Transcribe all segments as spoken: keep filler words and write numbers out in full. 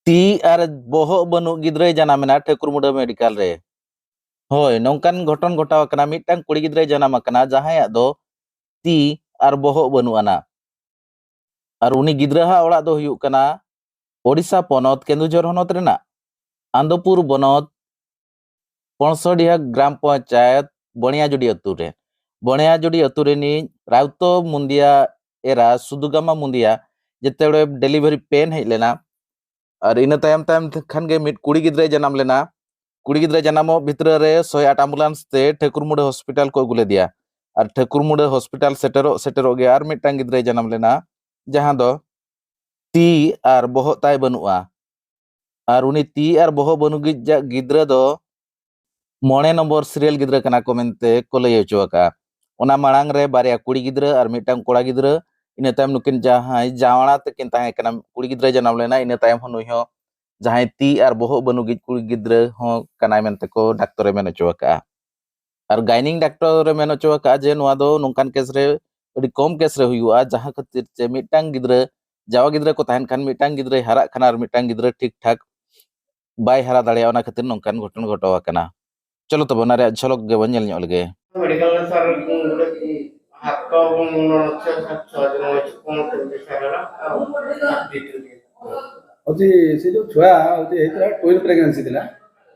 ᱛᱤ ᱟᱨ ᱵᱚᱦᱚᱜ ᱵᱟᱹᱱᱩᱜ ᱜᱤᱫᱽᱨᱟᱹᱭ ᱡᱟᱱᱟᱢ ᱮᱱᱟ ᱴᱷᱟᱹᱠᱩᱨᱢᱩᱰᱟᱹ ᱢᱮᱰᱤᱠᱟᱞ ᱨᱮ᱾ ᱦᱳᱭ, ᱱᱚᱝᱠᱟᱱ ᱜᱷᱚᱴᱚᱱ ᱜᱷᱚᱴᱟᱣ ᱟᱠᱟᱱᱟ᱾ ᱢᱤᱫᱴᱟᱝ ᱠᱩᱲᱤ ᱜᱤᱫᱽᱨᱟᱹᱭ ᱡᱟᱱᱟᱢ ᱟᱠᱟᱱᱟ, ᱡᱟᱦᱟᱸᱭᱟᱜ ᱫᱚ ᱛᱤ ᱟᱨ ᱵᱚᱦᱚᱜ ᱵᱟᱹᱱᱩᱜ ᱟᱱᱟ᱾ ᱟᱨ ᱩᱱᱤ ᱜᱤᱫᱽᱨᱟᱹᱣᱟᱜ ᱚᱲᱟᱜ ᱫᱚ ᱦᱩᱭᱩᱜ ᱠᱟᱱᱟ ᱳᱰᱤᱥᱟ ᱯᱚᱱᱚᱛ ᱠᱮᱱᱫᱩᱡᱷᱚᱨ ᱦᱚᱱᱚᱛ ᱨᱮᱱᱟᱜ ᱟᱱᱫᱚᱯᱩᱨ ᱵᱚᱱᱚᱛ ᱯᱚᱱᱥᱚᱰᱤᱦᱟ ᱜᱨᱟᱢ ᱯᱚᱧᱪᱟᱭᱮᱛ ᱵᱚᱬᱤᱭᱟᱡᱩᱰᱤ ᱟᱹᱛᱩ ᱨᱮ᱾ ᱵᱚᱬᱤᱭᱟᱡᱩᱰᱤ ᱟᱹᱛᱩ ᱨᱤᱱᱤᱡ ᱨᱟᱣᱛᱚ ᱢᱩᱱᱫᱤᱭᱟ ᱮᱨᱟ ᱥᱩᱫᱩᱜᱟᱢᱟ ᱢᱩᱱᱫᱤᱭᱟ ᱡᱮᱛᱮ ᱰᱮᱞᱤᱵᱷᱟᱨᱤ ᱯᱮᱱ ᱦᱮᱡ ᱞᱮᱱᱟ᱾ ᱟᱨ ᱤᱱᱟᱹ ᱛᱟᱭᱚᱢ ᱛᱟᱭᱚᱢ ᱠᱷᱟᱱ ᱜᱮ ᱢᱤᱫ ᱠᱩᱲᱤ ᱜᱤᱫᱽᱨᱟᱹᱭ ᱡᱟᱱᱟᱢ ᱞᱮᱱᱟ᱾ ᱠᱩᱲᱤ ᱜᱤᱫᱽᱨᱟᱹ ᱡᱟᱱᱟᱢᱚᱜ ᱵᱷᱤᱛᱨᱤ ᱨᱮ ᱥᱚᱭ ᱟᱴ ᱟᱢᱵᱩᱞᱟᱱᱥ ᱛᱮ ᱴᱷᱟᱹᱠᱩᱨᱢᱩᱰᱟᱹ ᱦᱚᱥᱯᱤᱴᱟᱞ ᱠᱚ ᱟᱹᱜᱩ ᱞᱮᱫᱮᱭᱟ᱾ ᱟᱨ ᱴᱷᱟᱹᱠᱩᱨᱢᱩᱰᱟᱹ ᱦᱚᱥᱯᱤᱴᱟᱞ ᱥᱮᱴᱮᱨᱚᱜ ᱥᱮᱴᱮᱨᱚᱜ ᱜᱮ ᱟᱨ ᱢᱤᱫᱴᱟᱝ ᱜᱤᱫᱽᱨᱟᱹᱭ ᱡᱟᱱᱟᱢ ᱞᱮᱱᱟ, ᱡᱟᱦᱟᱸ ᱫᱚ ᱛᱤ ᱟᱨ ᱵᱚᱦᱚᱜ ᱛᱟᱭ ᱵᱟᱹᱱᱩᱜᱼᱟ᱾ ᱟᱨ ᱩᱱᱤ ᱛᱤ ᱟᱨ ᱵᱚᱦᱚᱜ ᱵᱟᱹᱱᱩᱜᱤᱡᱟᱜ ᱜᱤᱫᱽᱨᱟᱹ ᱫᱚ ᱢᱚᱬᱮ ᱱᱚᱢᱵᱚᱨ ᱥᱤᱨᱤᱭᱟᱞ ᱜᱤᱫᱽᱨᱟᱹ ᱠᱟᱱᱟ ᱠᱚ ᱢᱮᱱᱛᱮ ᱠᱚ ᱞᱟᱹᱭ ᱦᱚᱪᱚ ᱟᱠᱟᱫᱼᱟ᱾ ᱚᱱᱟ ᱢᱟᱲᱟᱝ ᱨᱮ ᱵᱟᱨᱭᱟ ᱠᱩᱲᱤ ᱜᱤᱫᱽᱨᱟᱹ ᱟᱨ ᱢᱤᱫᱴᱟᱝ ᱠᱚᱲᱟ ᱜᱤᱫᱽᱨᱟᱹ, ᱤᱱᱟᱹ ᱛᱟᱭᱚᱢ ᱱᱩᱠᱤᱱ ᱡᱟᱦᱟᱸᱭ ᱡᱟᱶᱟᱲᱟ ᱛᱟᱹᱠᱤᱱ ᱛᱟᱦᱮᱸ ᱠᱟᱱᱟ, ᱠᱩᱲᱤ ᱜᱤᱫᱽᱨᱟᱹ ᱡᱟᱱᱟᱢ ᱞᱮᱱᱟ, ᱤᱱᱟᱹ ᱛᱟᱭᱚᱢ ᱦᱚᱸ ᱱᱩᱭ ᱦᱚᱸ ᱡᱟᱦᱟᱸᱭ ᱛᱤ ᱟᱨ ᱵᱚᱦᱚᱜ ᱵᱟᱹᱱᱩᱜᱤᱡ ᱠᱩᱲᱤ ᱜᱤᱫᱽᱨᱟᱹ ᱦᱚᱸ ᱠᱟᱱᱟᱭ ᱢᱮᱱᱛᱮ ᱠᱚ ᱰᱟᱠᱛᱚᱨᱮ ᱢᱮᱱ ᱦᱚᱪᱚ ᱟᱠᱟᱫᱼᱟ᱾ ᱟᱨ ᱜᱟᱭᱱᱤᱝ ᱰᱟᱠᱛᱚᱨᱮ ᱢᱮᱱ ᱦᱚᱪᱚ ᱟᱠᱟᱫᱼᱟ ᱡᱮ ᱱᱚᱣᱟ ᱫᱚ ᱱᱚᱝᱠᱟᱱ ᱠᱮᱥ ᱨᱮ, ᱟᱹᱰᱤ ᱠᱚᱢ ᱠᱮᱥ ᱨᱮ ᱦᱩᱭᱩᱜᱼᱟ, ᱡᱟᱦᱟᱸ ᱠᱷᱟᱹᱛᱤᱨ ᱪᱮ ᱢᱤᱫᱴᱟᱝ ᱜᱤᱫᱽᱨᱟᱹ, ᱡᱟᱣᱟ ᱜᱤᱫᱽᱨᱟᱹ ᱠᱚ ᱛᱟᱦᱮᱱ ᱠᱷᱟᱱ ᱢᱤᱫᱴᱟᱝ ᱜᱤᱫᱽᱨᱟᱹᱭ ᱦᱟᱨᱟᱜ ᱠᱟᱱᱟ ᱟᱨ ᱢᱤᱫᱴᱟᱝ ᱜᱤᱫᱽᱨᱟᱹ ᱴᱷᱤᱠ ᱴᱷᱟᱠ ᱵᱟᱭ ᱦᱟᱨᱟ ᱫᱟᱲᱮᱭᱟᱜᱼᱟ, ᱚᱱᱟ ᱠᱷᱟᱹᱛᱤᱨ ᱱᱚᱝᱠᱟᱱ ᱜᱷᱚᱴᱚᱱ ᱜᱷᱚᱴᱟᱣ ᱟᱠᱟᱱᱟ᱾ ᱪᱚᱞᱚ ᱛᱚᱵᱮ ᱚᱱᱟ ᱨᱮᱭᱟᱜ ᱡᱷᱚᱞᱚᱠ ᱜᱮᱵᱚᱱ ᱧᱮᱞ ᱧᱚᱜ ᱞᱮᱜᱮ᱾ ମେଡିକାଲ ସାର୍ ଗୋଟେ ହାତ ଏବଂ ମୁଣ୍ଡ ନଥିଲା ସାର୍, ଛଅ ଦିନ ଅଛି, କ'ଣ କେମିତି ସାର୍ ହେଲା? ଆଉ ଡିଟେଲ ଟିକେ। ହଉଛି, ସେ ଯୋଉ ଛୁଆ ହଉଛି ହେଇଥିଲା, ଟ୍ୱିନ୍ ପ୍ରେଗନେନ୍ସି ଥିଲା।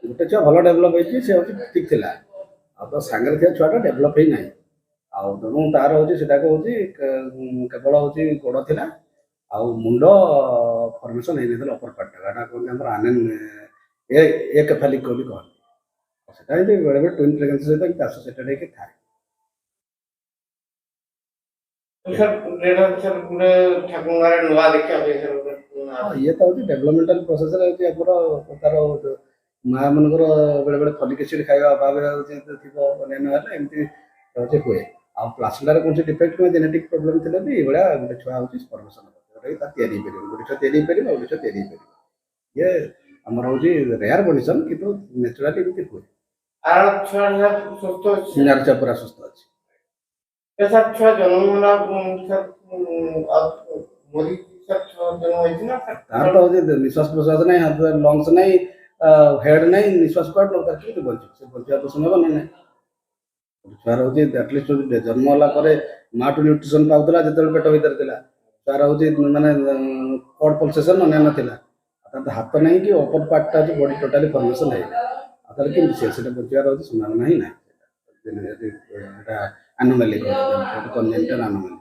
ଗୋଟେ ଛୁଆ ଭଲ ଡେଭଲପ ହେଇଛି, ସେ ହଉଛି ଠିକ୍ ଥିଲା। ଆଉ ତ ସାଙ୍ଗରେ ଥିବା ଛୁଆଟା ଡେଭଲପ ହେଇନାହିଁ। ଆଉ ତେଣୁ ତାର ହଉଛି ସେଟାକୁ ହଉଛି କେ-, କେବଳ ହଉଛି ଗୋଡ଼ ଥିଲା, ଆଉ ମୁଣ୍ଡ ଫର୍ମେସନ ହେଇନଥିଲା ଅପର ପାର୍ଟଟା, ଏଟା କହନ୍ତି ଆମର ଆନେନ୍ ଏ ଏକେଫାଲିକ ବୋଲି କହନ୍ତି। ସେଟା ଏମିତି ବେଳେବେଳେ ଟ୍ୱିନ୍ ପ୍ରେଗନେନ୍ସି ସହିତ ଏମିତି ଆସୋସିଏଟେଡ୍ ହେଇକି ଥାଏ। ସାର୍, ଏଇଟା ସାର୍ ଗୋଟେ ଠାକୁରଙ୍କ ଆଡ଼େ ନୂଆ ଦେଖିବା ପାଇଁ ସାର୍ ଗୋଟେ ନୂଆ। ହଁ, ଇଏ ତ ହଉଛି ଡେଭଲପମେଣ୍ଟାଲ ପ୍ରୋସେସରେ ହଉଛି ଆମର ତାର ମା ମାନଙ୍କର ବେଳେବେଳେ ଫଲିକ୍ ଏସିଡ୍ ଖାଇବା ଅଭାବ ହଉଛି, ଥିବ, ଅନ୍ୟାନ୍ୟ ହେଲେ ଏମିତି ହଉଛି ହୁଏ। ଆଉ ପ୍ଲାସେଣ୍ଟାରେ କୌଣସି ଡିଫେକ୍ଟ କିମ୍ବା ଜେନେଟିକ୍ ପ୍ରୋବ୍ଲେମ୍ ଥିଲେ ବି ଏଇଭଳିଆ ଗୋଟେ ଛୁଆ ହଉଛି ଫର୍ମେସନ୍ ହବ, ଯୋଉଟାକି ତା ତିଆରି ହେଇପାରିବ, ଗୋଟେ ଛୁଆ ତିଆରି ହେଇପାରିବ, ଗୋଟେ ଛୁଆ ତିଆରି ହେଇପାରିବ। ଇଏ ଆମର ହଉଛି ରେୟାର କଣ୍ଡିସନ୍, କିନ୍ତୁ ନ୍ୟାଚୁରାଲି ଏମିତି ହୁଏ। ଆର ଛୁଆ ସାର୍ ସୁସ୍ଥ ଅଛି? ଆର ଛୁଆ ପୁରା ସୁସ୍ଥ ଅଛି। ଏ ସାର୍, ଛୁଆ ଜନ୍ମ ହେଲା, ଉଁ, ସାର୍, ଉଁ, ଆଉ ମରି ତାର ତ ହଉଛି ନିଶ୍ୱାସ ପ୍ରଶ୍ୱାସ ନାହିଁ, ହାତ ଲଙ୍ଗସ୍ ନାହିଁ, ହେଡ୍ ନାହିଁ, ନିଶ୍ୱାସ କୁଆଡେ ନବ, ତାର କେମିତି ବଞ୍ଚିବ? ସେ ବଞ୍ଚିବା ତ ସମ୍ଭବ ନାହିଁ। ଛୁଆର ହଉଛି ଆଟଲିଷ୍ଟ ଜନ୍ମ ହେଲା ପରେ ମାଠୁ ନ୍ୟୁଟ୍ରିସନ ପାଉଥିଲା ଯେତେବେଳେ ପେଟ ଭିତରେ ଥିଲା, ଛୁଆର ହଉଛି ମାନେ କଡ୍ ପଲସେସନ ଅନ୍ୟାନ୍ୟ ଥିଲା। ତାର ତ ହାତ ନାହିଁ କି ଅପର ପାର୍ଟଟା ହଉଛି ବଡି ଟୋଟାଲି ଫର୍ମେସନ ହେଇନି। ଆଉ ତାହେଲେ କେମିତି ସେ ସେଟା ବଞ୍ଚିବାର ହଉଛି? ସମ୍ଭାବନା ହିଁ ନାହିଁ। ଏଟା ଆନୋମାଲି, କଞ୍ଜେନିଟାଲ ଆନୋମାଲି।